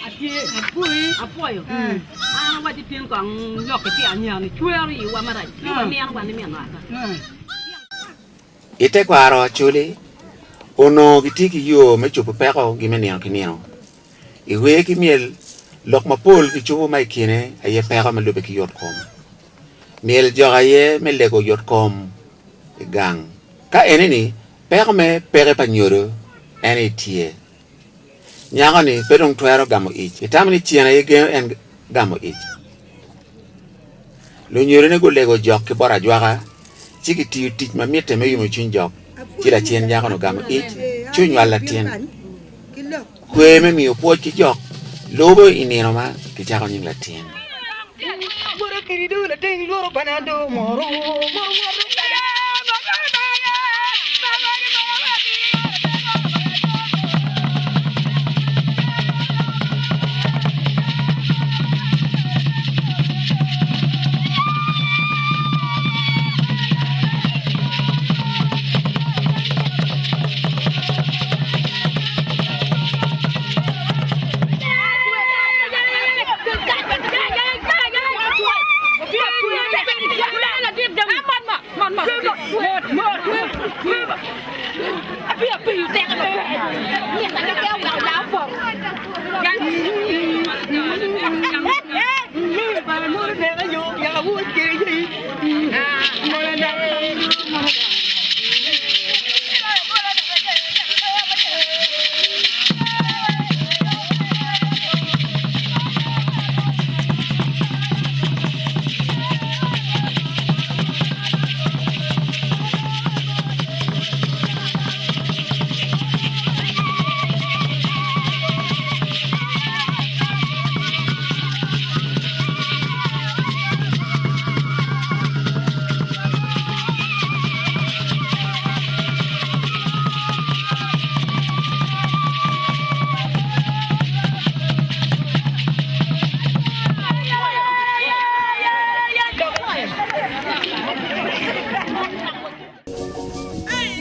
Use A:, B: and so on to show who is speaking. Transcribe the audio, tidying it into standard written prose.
A: Atye, apwoyo. An awaco tin kong lok ki anyira-ni cwero iwa marac ci waneno wan ni min ot-ta.
B: I tekwaro Acholi, onongo gitye ki yo me cobo pekogi me nino ki nino. I wer ki myel, lok mapol gicobo ma i kine aye peko ma lubbe ki yotkom. Myel jok aye me lego yotkom i gang. Ka eni-ni, peko me peke pa nyodo en aye tye. Nyako-ni pe dong twero gamo ic. Itamo ni cen aye gengo en gamo ic? Lunyodone gulego jok ki bot ajwaka, ci gitiyo tic ma mitte me yomo cwiny jok, ci lacen nyako-ni ogamo ic ci onywalo latin. Kwer me miyo pwoc ki jok lubo i nino ma kicako nying latin.